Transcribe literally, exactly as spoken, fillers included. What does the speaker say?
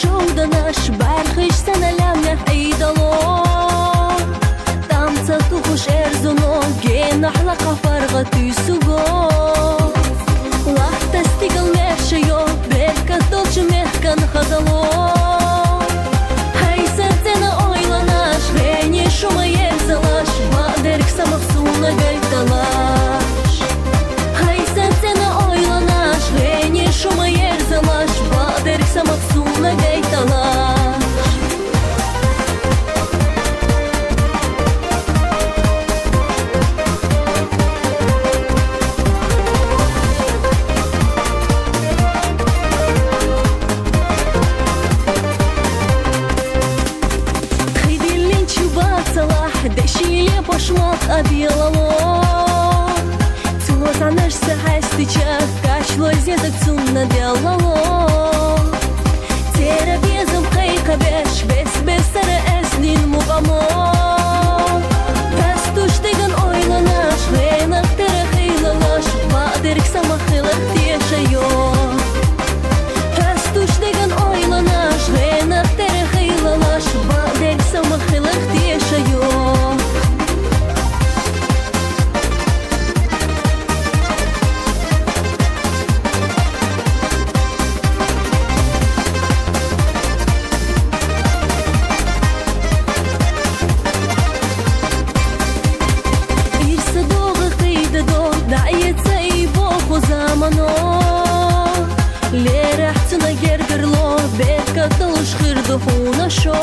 Шовданаш бархиш саналямнех идало. Тамца тухуш эрзуно, генахла кафарга тюсуго. Лахта стигал мешайо, беркат долчу мехкан хазало. Гьай сарцена ойланаш, гъени шума ерзалаш, бадерг самахсуна гайталаш. Гьай сарцена ойланаш, гъени шума ерзалаш, бадерг самахсуна гайталаш. Хидиллин чубацалахь дешиле пашмак абилало. Цула санаш са хьестича, кашло зезаг цунна деллало. Тера безам кайкабеш, бес-бесара эснин мукъамо. Пастуш деган ойланаш, гъенах тера хилалаш, бадерг самахилах тешайо. Пастуш деган ойланаш, гъенах тера хилалаш, бадерг самахилах тешайо. Ирса догъа къийдадо, даъ яцай боху замано. Лерахь цуна гергарло, беркат долуш хир духуна шо.